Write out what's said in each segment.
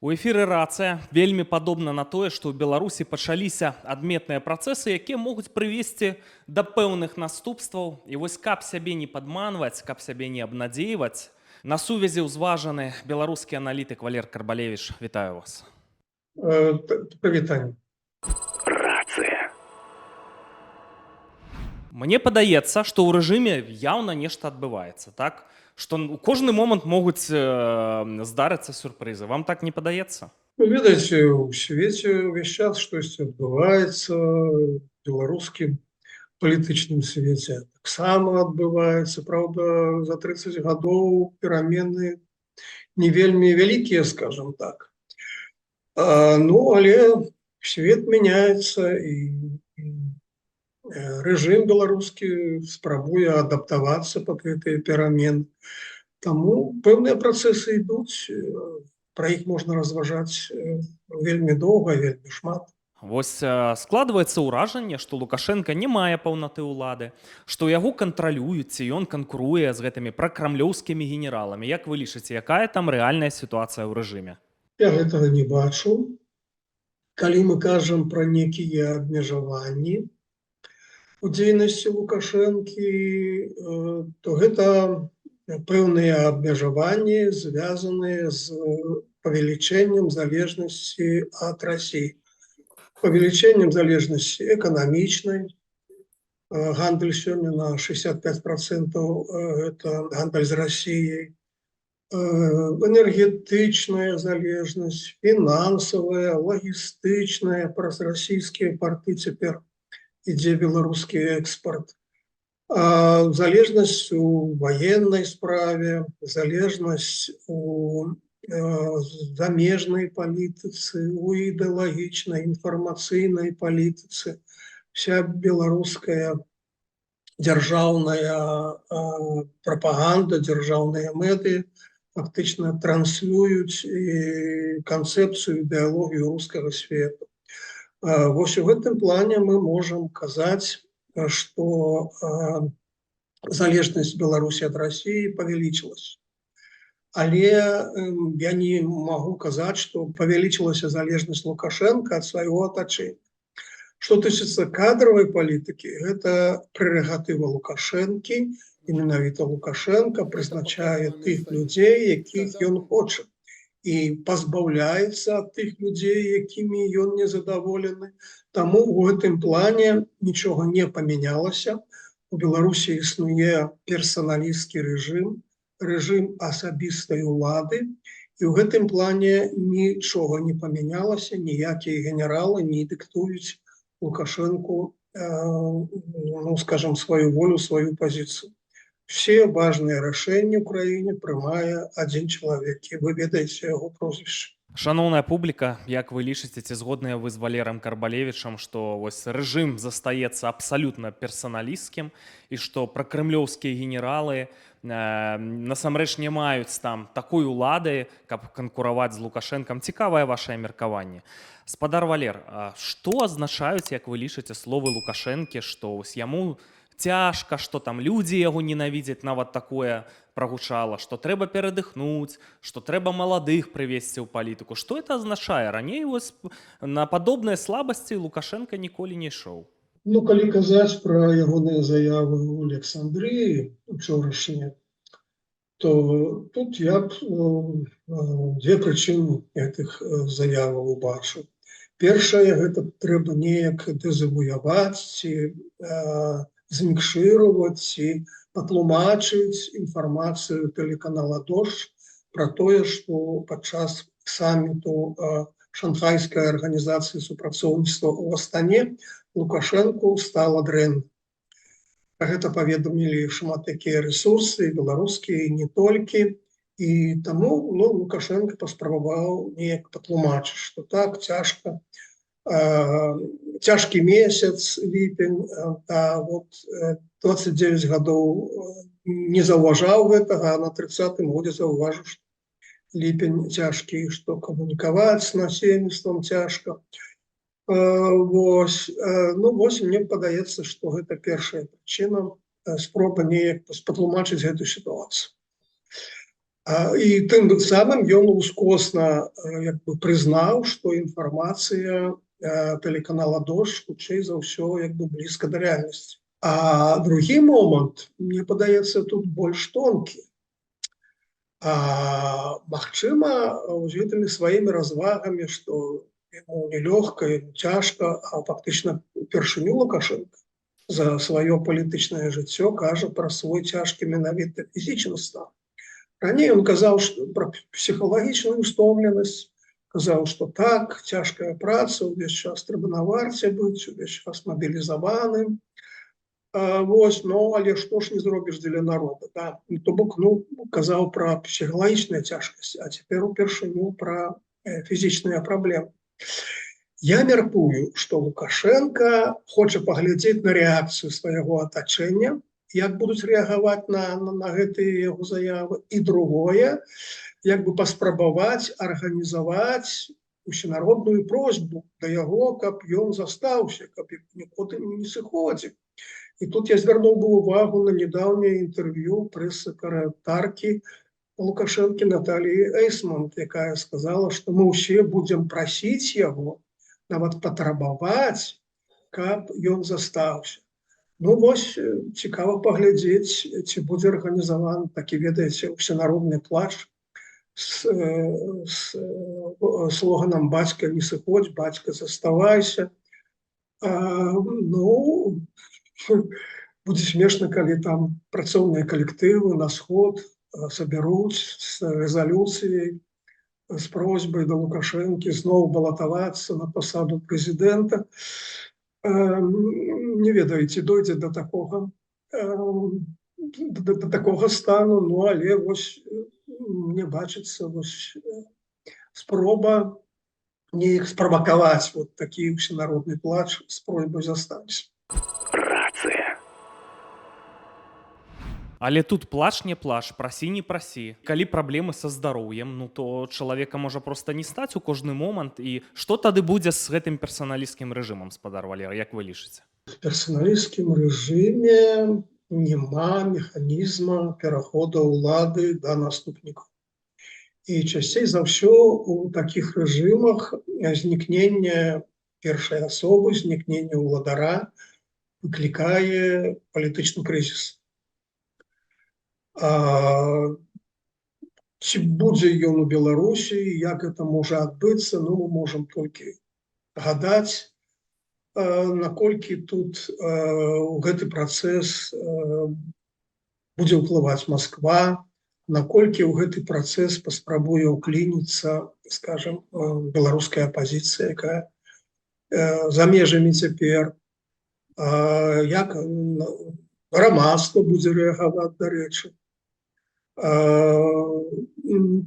У эфіры «Рацыя». Вельмі падобна на тое, што ў Беларусі пачаліся адметныя працэсы, якія могуць прывесці да пэўных наступстваў. І вось, каб сябе не падманваць, каб сябе не абнадзейваць, на сувязі ўзважаны беларускі аналітык Валер Карбалевіч. Вітаю вас. Прывітанне. Рацыя. Мне падаецца, што ў рэжыме яўна нешта адбываецца, так? Што ў кожны момант могуць здарыцца сюрпрызы. Вам так не падаецца? Ну, ведаеце, у свеце ўвесь час штосьці адбываецца, у беларускім палітычным свеце таксама адбываецца. Праўда, за 30 гадоў перамены не вельмі вялікія, скажем так. Ну, але свет мяняецца, і рэжым беларускі спрабуе адаптавацца пад гэтыя перамены. Таму пэўныя працэсы ідуць, пра іх можна разважаць вельмі доўга, вельмі шмат. Вось складваецца ўражанне, што Лукашэнка не мае паўнаты ўлады, што яго кантралююць ці ён канкуруе з гэтымі пракрамлёўскімі генераламі. Як вы лічыце, якая там рэальная сітуацыя ў рэжыме? Я гэтага не бачу. Калі мы кажам пра некія абмежаванні у дзейнасці Лукашэнкі, то гэта пэўныя абмежаванні, звязаныя з павелічэннем залежнасці ад Расіі. Павелічэннем залежнасці эканамічнай. Гандаль сёння на 65% это гандаль з Расіяй. Энергетычная залежнасць, фінансавая, лагістычная, праз расійскія парты цяпер ідзе беларускі экспорт. Залежнасць у ваеннай справе, залежнасць у замежнай палітыцы, у ідэалагічнай, інфармацыйнай палітыцы. Вся беларуская дзяржаўная прапаганда, дзяржаўныя мэты фактычна транслююць канцэпцыю, ідэалогію рускага свету. Вось у гэтым плане мы можам казаць, што залежнасць Беларусі ад Расіі павялічылась. Але я не магу казаць, што павялічылася залежнасць Лукашэнка ад свайго атачэння. Што тычыцца кадравай палітыкі, гэта прэрагатыва Лукашэнкі, і менавіта Лукашэнка прызначае тых людзей, якіх ён хоча, і пазбаўляецца ад тых людзей, якімі ён незадаволены. Таму ў гэтым плане нічога не памянялася. У Беларусі існуе персаналісцкі рэжым, рэжым асабістай улады, і ў гэтым плане нічога не памянялася, ніякія генералы не дыктуюць Лукашэнку, ну, скажем, сваю волю, сваю пазіцыю. Все важныя рашэнні ў краіне прымае адзін чалавек, і вы ведаеце яго прозвішча. Шаноўная публіка, як вы лічыце, ці згодныя вы з Валерам Карбалевічам, што вось рэжым застаецца абсалютна персаналісцкім і што пракрамлёўскія генералы насамрэч не маюць там такой улады, каб канкураваць з Лукашэнкам? Цікавае вашае меркаванне. Спадар Валер, а што азначаюць, як вы лічыце, словы Лукашэнкі, што вось яму цяжка, што там людзі яго ненавідзяць, нават такое прагучала, што трэба перадыхнуць, што трэба маладых прывесці ў палітыку? Што это азначае? Раней вось на падобныя слабасці Лукашэнка ніколі не ішоў. Ну, калі казаць пра ягоныя заявы ў Александрыі учорашнія, то тут я б дзве прычыны гэтых заяваў убачыў. Першае, гэта трэба неяк дэзавуяваць ці змікшыраваць ці патлумачыць інфармацыю тэлеканала «Дождь» пра тое, што падчас саміту Шанхайскай арганізацыі супрацоўніцтва ў Астане Лукашэнку стала дрэнна. Пра гэта паведамілі шмат якія рэсурсы, беларускія і не толькі. І таму, ну, Лукашэнка паспрабаваў неяк патлумачыць, што так, цяжка, цяжкі месяц ліпень, а вот 29 гадоў не заўважаў гэтага, а на 30 годзе заўважыў, што ліпень цяжкі, што камунікаваць з насельніцтвам цяжка. Вось, ну, вось мне падаецца, што гэта першая прычына, спроба неяк патлумачыць гэту сітуацыю. І тым самым ён ускосна як бы прызнаў, што інфармацыя тэлеканала «Дождь» хутчэй за ўсё як бы блізка да рэальнасці. А другі момант, мне падаецца, тут больш тонкі. Магчыма, з гэтымі сваімі развагамі, што яму нелёгка, яму цяжка, а фактычна упершыню Лукашэнка за сваё палітычнае жыццё кажа пра свой цяжкі менавіта фізічны стан. Раней ён казаў, што пра псіхалагічную стомленасць, казаў, што так, цяжкая праца, увесь час трэба на варце быць, увесь час мабілізаваным. Вось, ну, але што ж не зробіш дзеля народа, да? Ну, то бок, ну, казаў пра псіхалагічныя цяжкасці, а цяпер упершыню пра фізічныя праблемы. Я мяркую, што Лукашэнка хоча паглядзець на рэакцыю свайго атачэння, як будуць рэагаваць на гэтыя яго заявы. І другое, як бы паспрабаваць арганізаваць усенародную просьбу да яго, каб ён застаўся, каб нікуды не сыходзіў. І тут я звярнуў бы увагу на недаўняе інтэрв'ю прэс-сакратаркі Лукашэнкі Наталіі Эйсмонт, якая сказала, што мы ўсе будзем прасіць яго, нават патрабаваць, каб ён застаўся. Ну вось, цікава паглядзець, ці будзе арганізаваны такі, ведаеце, усенародны плач з слоганом «Бацька, не сыходзь, бацька, заставайся». Ну, будзе смешна, калі там працоўныя калектывы на сход сабяруць з рэзалюцыяй, з просьбай да Лукашэнкі зноў балатавацца на пасаду прэзідэнта. Не ведаю, ці дойдзе да такога стану, ну, але вось мне бачыцца вось спроба неяк справакаваць вот такі ўсенародны плач з просьбай застаўся. Рацыя. Але тут плач не плач, прасі не прасі. Калі праблемы са здароўем, ну то чалавека можа проста не стаць у кожны момант. І што тады будзе з гэтым персаналісцкім рэжымам, спадар Валера, як вы лічыце? В персаналісцкім рэжыме няма механізма перахода ўлады да наступнікаў. І часцей за ўсё у такіх рэжымах знікненне першай асобы, знікненне ўладара выклікае палітычны крызіс. Ці будзе ён у Беларусі, як гэта можа адбыцца, ну, мы можам толькі гадаць, наколькі тут у гэты працэс будзе ўплываць Масква, наколькі ў гэты працэс паспрабуе ўклініцца, скажем, беларуская апазіцыя, якая за межамі цяпер, як грамадства будзе рэагаваць, дарэчы.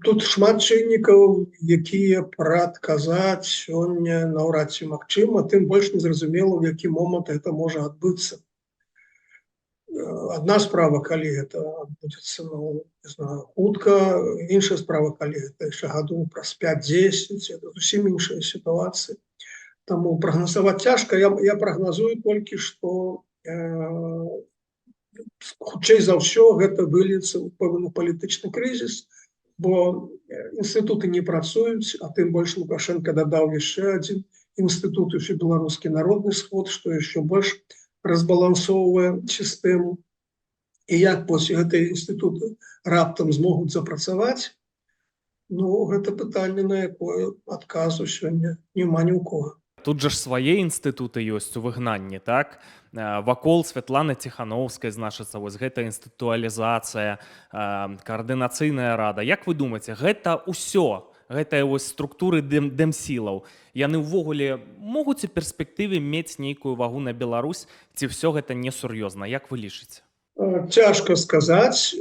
Тут шмат чыннікаў, якія прадказаць сёння наўрад ці магчыма, тым больш незразумела, у які момант это можа адбыцца. Адна справа, калі это адбудзецца, ну, не знаю, хутка, іншая справа, калі это яшчэ гадоў праз 5-10, это зусім іншая сітуацыя. Таму прагназаваць цяжка, я прагназую толькі, што хутчэй за ўсё гэта выльецца ў пэўны палітычны крызіс, бо інстытуты не працуюць, а тым больш Лукашэнка дадаў яшчэ адзін інстытут, Усебеларускі народны сход, што яшчэ больш разбалансоўвае сістэму. І як вось гэтыя інстытуты раптам змогуць запрацаваць, ну, гэта пытанне, на якое адказу сёння няма ні ў кого. Тут жа ж свае інстытуты ёсць у выгнанні, так? Вакол Святланы Ціханоўскай, значыцца, вось гэта інстытуалізацыя, каардынацыйная рада. Як вы думаеце, гэта ўсё, гэтыя вось структуры дэмсілаў, яны ўвогуле могуць у перспектыве мець нейкую вагу на Беларусь, ці ўсё гэта несур'ёзна? Як вы лічыце? Цяжка сказаць.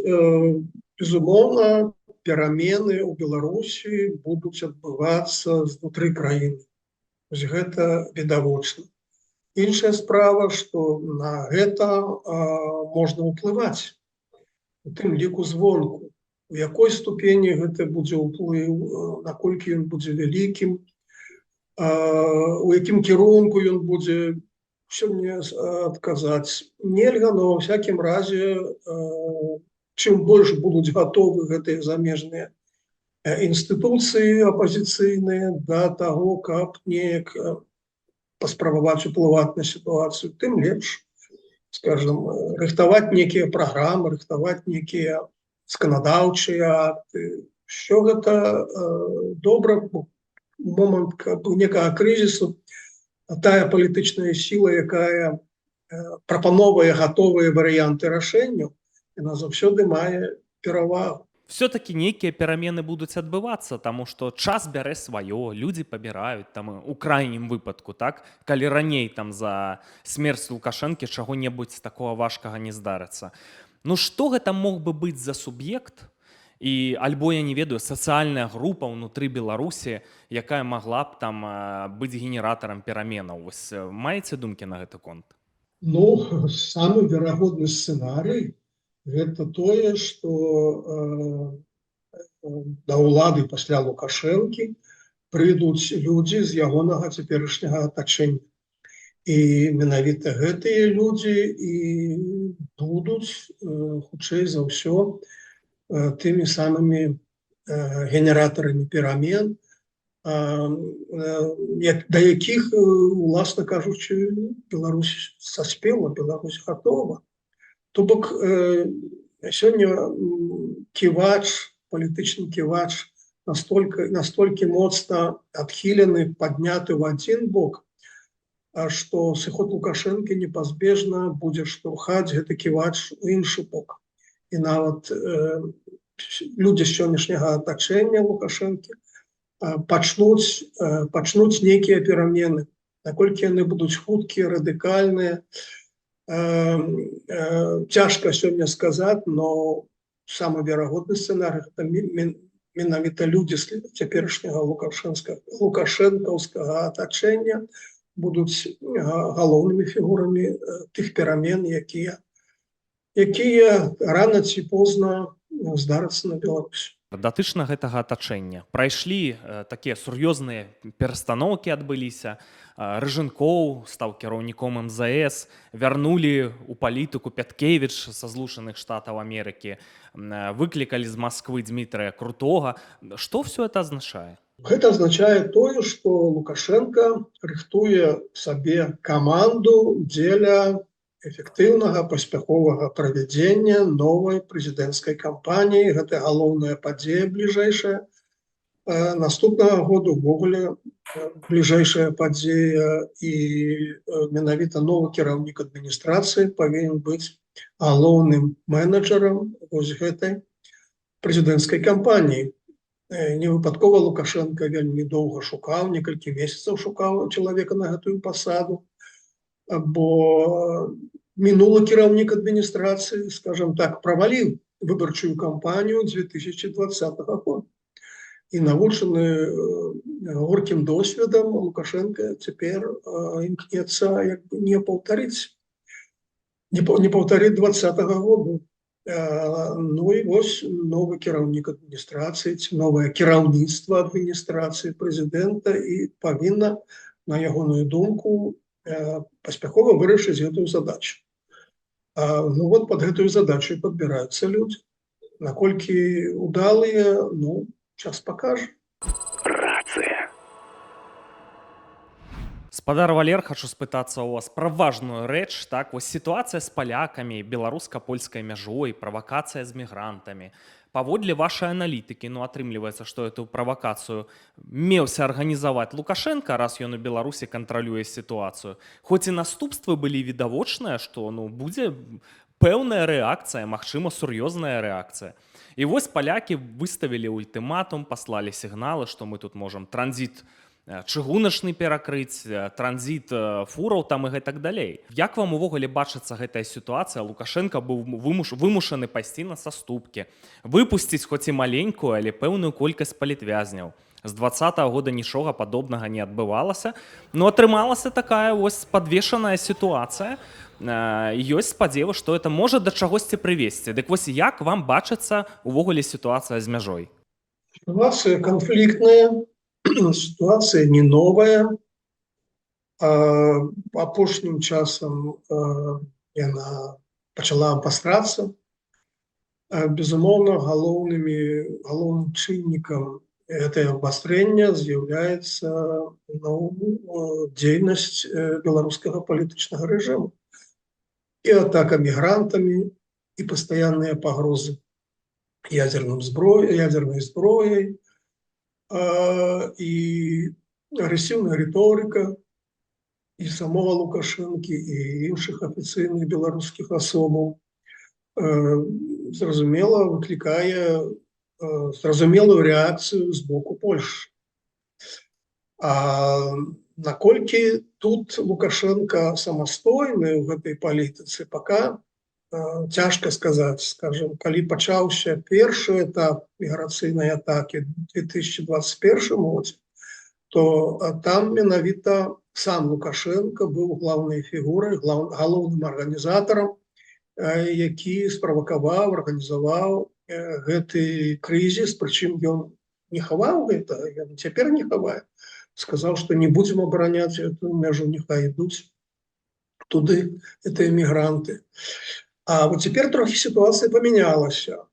Безумоўна, перамены ў Беларусі будуць адбывацца знутры краіны. Вось гэта відавочна. Іншая справа, што на гэта можна ўплываць, у тым ліку звонку. У якой ступені гэта будзе ўплыў, наколькі ён будзе вялікім, у якім кірунку ён будзе, сёння адказаць нельга, но ва всякім разе Чым больш будуць гатовы гэтыя замежныя інстытуцыі апазіцыйныя да таго, каб неяк паспрабаваць уплываць на сітуацыю, тым лепш. Скажем, рыхтаваць некія праграмы, рыхтаваць некія заканадаўчыя акты. Що гэта добра момант каб некага крызісу тая палітычная сіла, якая прапановвае гатовыя варыянты рашэнняў, яна заўсёды мае перавагу. Все-таки нейкія перамены будуць адбывацца, таму што час бярэ сваё, людзі пабіраюць там, у крайнім выпадку, так, калі раней там за смерць Лукашэнкі чаго-небудзь такого важкага не здарыцца. Ну, што гэта мог бы быць за суб'ект і альбо, я не ведаю, сацыяльная група ўнутры Беларусі, якая магла б там быць генератарам пераменаў? Вось маеце думкі на гэты конт? Ну, самы верагодны сцэнарый — гэта тое, што да ўлады пасля Лукашэнкі прыйдуць людзі з ягонага цяперашняга атачэння. І менавіта гэтыя людзі і будуць хутчэй за ўсё тымі самымі генератарамі перамен, да якіх, уласна кажучы, Беларусь саспела, Беларусь гатова. То бок сёння ківач, палітычны ківач настолькі моцна адхілены, падняты ў адзін бок, што сыход Лукашэнкі непазбежна будзе штурхаць гэты ківач у іншы бок. І нават людзі з сённяшняга атачэння Лукашэнкі пачнуць нейкія перамены. Наколькі яны будуць хуткія, радыкальныя, цяжка сёння сказаць, но самы верагодны сцэнарый — гэта менавіта людзі з цяперашняга лукашэнкаўскага атачэння будуць галоўнымі фігурамі тых перамен, якія рана ці позна здарацца на Беларусь. Датычна гэтага атачэння, прайшлі такія сур'ёзныя перастаноўкі, адбыліся. Рыжанкоў стаў кіраўніком МЗС, вярнулі у палітыку Пяткевіч са Злучаных Штатаў Амерыкі, выклікалі з Масквы Дмітрыя Крутога. Што все это азначае? Гэта азначае тое, што Лукашенко рыхтуе сабе каманду дзеля эфектыўнага, паспяховага правядзення новай прэзідэнцкай кампаніі. Гэта галоўная падзея бліжэйшая наступнага году, увогуле бліжэйшая падзея, і менавіта новы кіраўнік адміністрацыі павінен быць галоўным менеджерам вось гэтай прэзідэнцкай кампаніі. Не выпадкова Лукашенко вельмі доўга шукаў, некалькі месяцаў шукаў чалавека на гэтую пасаду, бо мінулы кіраўнік адміністрацыі, скажем так, праваліў выбарчую кампанію 2020 года. І, навучаны горкім досведам, Лукашенко цяпер імкнецца як бы не паўтарыць 20-го году. Ну і вось новы кіраўнік адміністрацыі ці новае кіраўніцтва адміністрацыі прэзідэнта і павінна, на ягоную думку, паспяхова вырашыць гэтую задачу. Ну вот, под гэтую задачу і падбіраюцца людзі. Наколькі удалыя, ну, час пакажа. Рацыя. Спадар Валер, хачу спытацца у вас пра важную рэч. Так вось, сітуацыя з палякамі, беларуска-польскай мяжой, правакацыя з мігрантамі. Паводле вашай аналітыкі, ну, атрымліваецца, што эту правакацыю меўся арганізаваць Лукашенко, раз ён у Беларусі кантралюе сітуацыю. Хоць і наступствы былі відавочныя, што, ну, будзе пэўная рэакцыя, магчыма, сур'ёзная рэакцыя. І вось палякі выставілі ультыматум, паслалі сігналы, што мы тут можам транзіт чыгуначны перакрыць, транзіт фураў там і гэтак далей. Як вам увогуле бачыцца гэтая сітуацыя? Лукашенко быў вымушаны пайсці на саступкі, выпусціць хоць і маленькую, але пэўную колькасць палітвязняў. З 20-го года нічога падобнага не адбывалася. Но атрымалася такая вось падвешаная сітуацыя. Ёсць спадзевы, што это можа да чагосьці прывесці. Дык вось, як вам бачыцца увогуле сітуацыя з мяжой? Ситуация конфликтная, ситуация не новая. Апошнім часам яна пачала абвастрацца. Безумоўна, галоўным чыннікам гэтае абвастрэння з'яўляецца, ну, дзейнасць беларускага палітычнага рэжыму. І атака мігрантамі, і пастаянныя пагрозы ядерной зброяй, і агрэсіўная рыторыка і самога Лукашэнкі, і іншых афіцыйных беларускіх асобаў, зразумела, выклікае зразумелую рэакцыю з боку Польшчы. А наколькі тут Лукашэнка самастойны ў гэтай палітыцы, пока цяжка сказаць. Скажем, калі пачаўся першы этап міграцыйнай атакі 2021 годзе, то там менавіта сам Лукашэнка быў главной фігурай, галоўным арганізатарам, які справакаваў, арганізаваў гэты крызіс, прычым ён не хаваў гэта, ён цяпер не хавае. Сказаў, што не будзем абараняць эту мяжу, няхай ідуць туды это эмігранты. А вот цяпер трохі сітуацыя памянялася.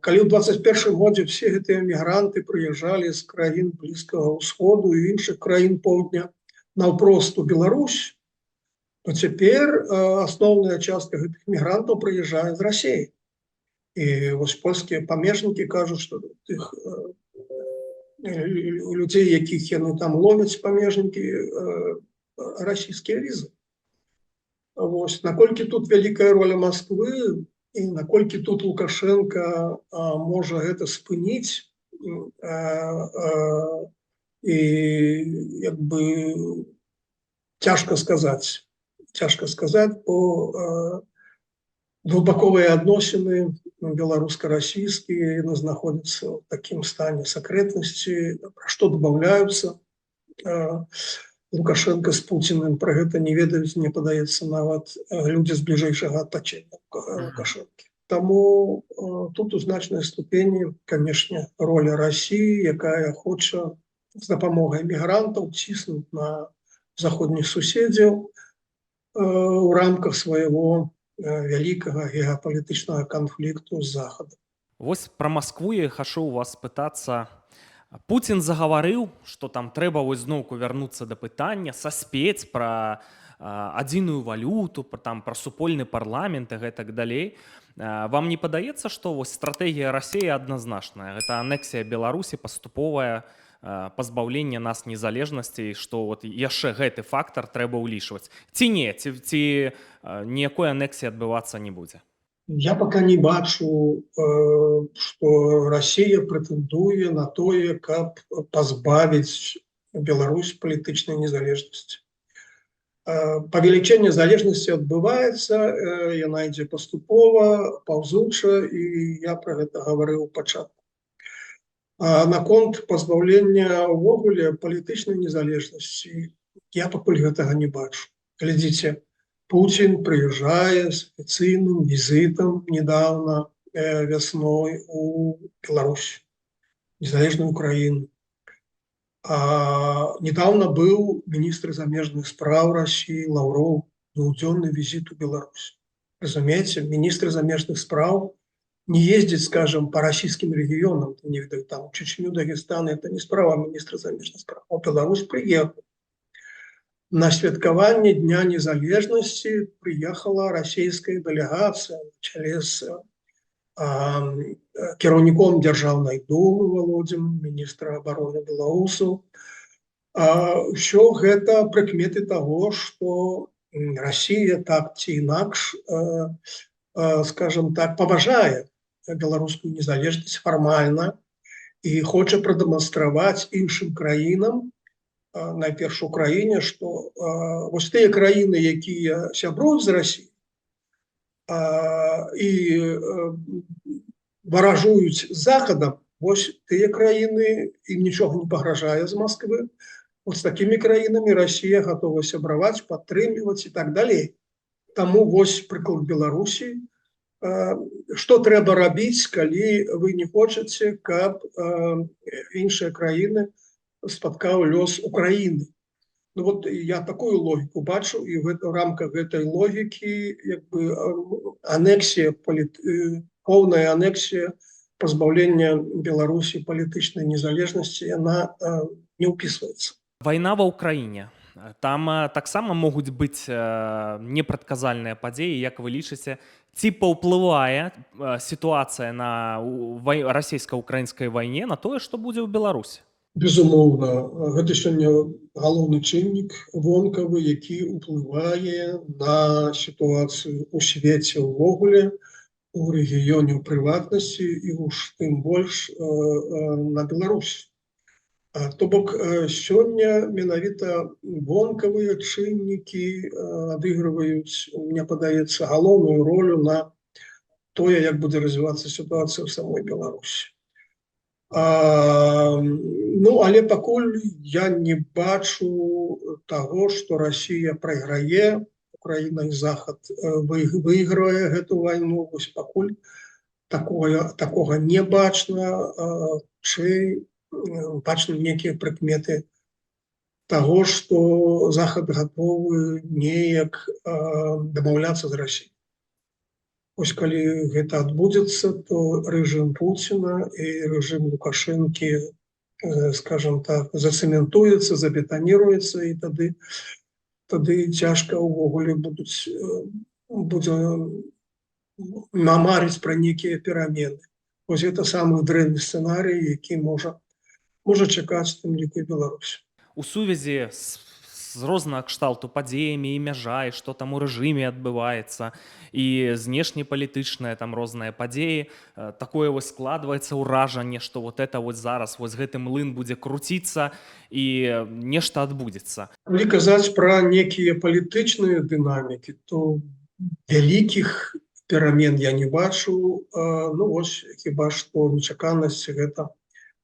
Калі ў 21 годзе все гэтыя мігранты прыязджалі з краін Блізкага Усходу і іншых краін поўдня наўпрост у Беларусь, то цяпер асноўная частка гэтых мігрантаў прыязджае з Расеі. І вось польскія памежнікі кажуць, што тых людзей, якіх яны там ловяць, памежнікі, расійскія візы. Вось наколькі тут вялікая роля Масквы і наколькі тут Лукашэнка можа гэта спыніць, і як бы цяжка сказаць, цяжка сказаць, бо двухбаковыя адносіны беларуска-расійскія, яны знаходзяцца ў такім стане сакрэтнасці, пра што дамаўляюцца Лукашэнка з Пуціным, пра гэта не ведаюць, мне падаецца, нават людзі з бліжэйшага атачэння Лукашэнкі. Таму тут у значнай ступені, канешне, роля Расіі, якая хоча з дапамогай мігрантаў ціснуць на заходніх суседзяў у рамках свайго вялікага геапалітычнага канфлікту з Захадам. Вось пра Маскву я хачу у вас спытацца. Пуцін загаварыў, што там трэба вось зноўку вярнуцца да пытання, саспець пра адзіную валюту, там пра супольны парламент і гэтак далей. Вам не падаецца, што вось стратэгія Расеі адназначная? Гэта анексія Беларусі, паступовая пазбаўленне нас незалежнасці, што вот яшчэ гэты фактар трэба ўлічваць. Ці не, ці ніякой анексіі адбывацца не будзе? Я пока не бачу, што Расія прэтэндуе на тое, каб пазбавіць Беларусь палітычнай незалежнасці. Павелічэнне залежнасці адбываецца, яна ідзе паступова, паўзуча, і я пра гэта гаварыў у пачатку. А наконт пазбаўлення ўвогуле палітычнай незалежнасці, я пакуль гэтага не бачу. Глядзіце, Пуцін прыязджае з афіцыйным візітам недавно, вясной, у Беларусь, незалежную краіну. А недавно быў міністр замежных спраў Расіі Лаўроў, двухдзённы візіт у Беларусь. Разумееце, міністр замежных спраў не ездит, скажем, по российским регионам, не ведаю, там, Чечню, Дагестан, это не справа министра замежных справ. А Беларусь приехал. На святкаванне Дня незалежнасці прыехала расійская дэлегацыя на чале з кіраўніком Дзяржаўнай думы Валодзіным, міністра абароны Белавусаў. Ўсё гэта прыкметы таго, што Расія так ці інакш, скажем так, паважае беларускую незалежнасць фармальна і хоча прадэманстраваць іншым краінам, найперш Украіне, што вось тыя краіны, якія сябруюць з Расіяй і варажуюць з Захадам, вось тыя краіны, ім нічога не пагражае з Масквы. Вот з такімі краінамі Расія гатова сябраваць, падтрымліваць і так далей. Таму вось прыклад Беларусі. Што трэба рабіць, калі вы не хочаце, каб іншыя краіны спаткаў лёс Украіны? Ну вот я такую логіку бачу, і в рамках гэтай логікі як бы анексія Поўная анексія, пазбаўлення Беларусі палітычнай незалежнасці, яна не ўпісваецца. Вайна ва Ўкраіне. Там таксама могуць быць непрадказальныя падзеі. Як вы лічыце, ці паўплывае сітуацыя на расійска-украінскай вайне на тое, што будзе ў Беларусі? Безумоўна, гэта сёння галоўны чыннік вонкавы, які ўплывае на сітуацыю ў свеце ўвогуле, у рэгіёне ў прыватнасці і уж тым больш на Беларусь. То бок сёння менавіта вонкавыя чыннікі адыгрываюць, мне падаецца, галоўную ролю на тое, як будзе развівацца сітуацыя ў самой Беларусі. Ну, але пакуль я не бачу таго, што Расія прайграе, Украіна і Захад выйграе гэту вайну. Вось пакуль такога не бачна, чый бачна некія прыкметы таго, што Захад гатовы неяк дамаўляцца з Расіяй. Вось калі гэта адбудзецца, то рэжым Пуціна і рэжым Лукашэнкі, скажем так, зацэментуецца, забетаніруецца, і тады цяжка ўвогуле будзе намарыць пра нейкія перамены. Вось гэта самы дрэнны сцэнарый, які можа чакаць тым ліку і Беларусь. У сувязі з рознага кшталту падзеямі і мяжа, і што там у рэжыме адбываецца, і знешнепалітычныя там розныя падзеі, такое вось складваецца ўражанне, што вот это вот зараз вось гэты млын будзе круціцца і нешта адбудзецца. Калі казаць пра некія палітычныя дынамікі, то вялікіх перамен я не бачу. Ну вось хіба што нечаканасць — гэта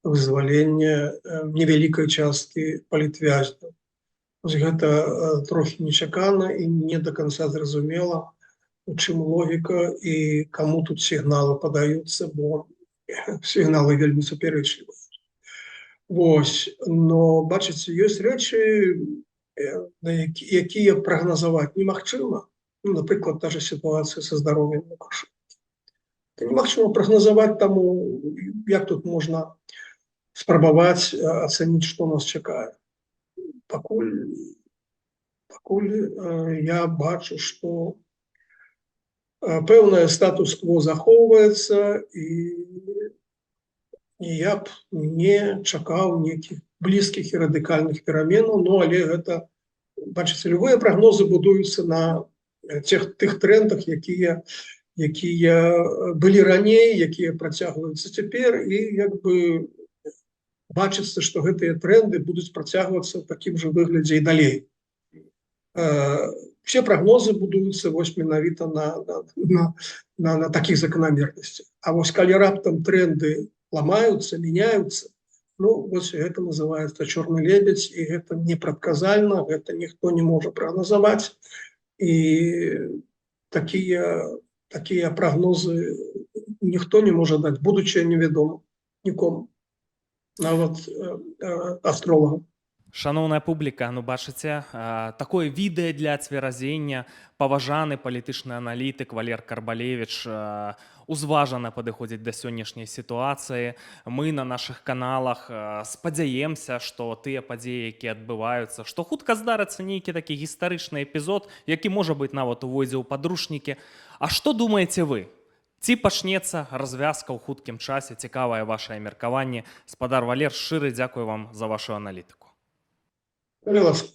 вызваленне невялікай часткі палітвязняў. Вось гэта трохі нечакана і не до конца зразумела, у чым логіка і каму тут сігналы падаюцца, бо сігналы вельмі супярэчлівыя. Вось, но бачыце, ёсць рэчы, на якія прагназаваць немагчыма. Ну, напрыклад, та же сітуацыя са здароўем Лукашэнкі. Немагчыма прагназаваць, таму як тут можна спрабаваць ацаніць, што нас чакае. Пакуль я бачу, што пэўнае статус-кво захоўваецца, і я б не чакаў нейкіх блізкіх і радыкальных пераменаў, ну, але гэта, бачыце, любыя прагнозы будуюцца на тых трендах, якія былі раней, якія працягваюцца цяпер, і як бы бачыцца, што гэтыя тренды будуць працягвацца ў такім жа выглядзе і далей. Все прагнозы будуюцца вось менавіта на такіх заканамернасцях. А вось калі раптам тренды ламаюцца, меняются, ну, вось гэта называется чорны лебедь, і гэта непрадказальна, гэта ніхто не можа прагназаваць. І такія прагнозы ніхто не можа даць. Будучае невядома нікому, нават астролагам. Шаноўная публіка, ну бачыце, такое відэа для ацверазення. Паважаны палітычны аналітык Валер Карбалевіч узважана падыходзіць да сённяшняй сітуацыі. Мы на нашых каналах спадзяемся, што тыя падзеі, якія адбываюцца, што хутка здарыцца нейкі такі гістарычны эпізод, які, можа быць, нават увойдзе ў падручнікі. А што думаеце вы? Ці пачнецца развязка ў хуткім часе? Цікавае вашае меркаванне. Спадар Валер, шчыры дзякую вам за вашу аналітыку. Калі ласка.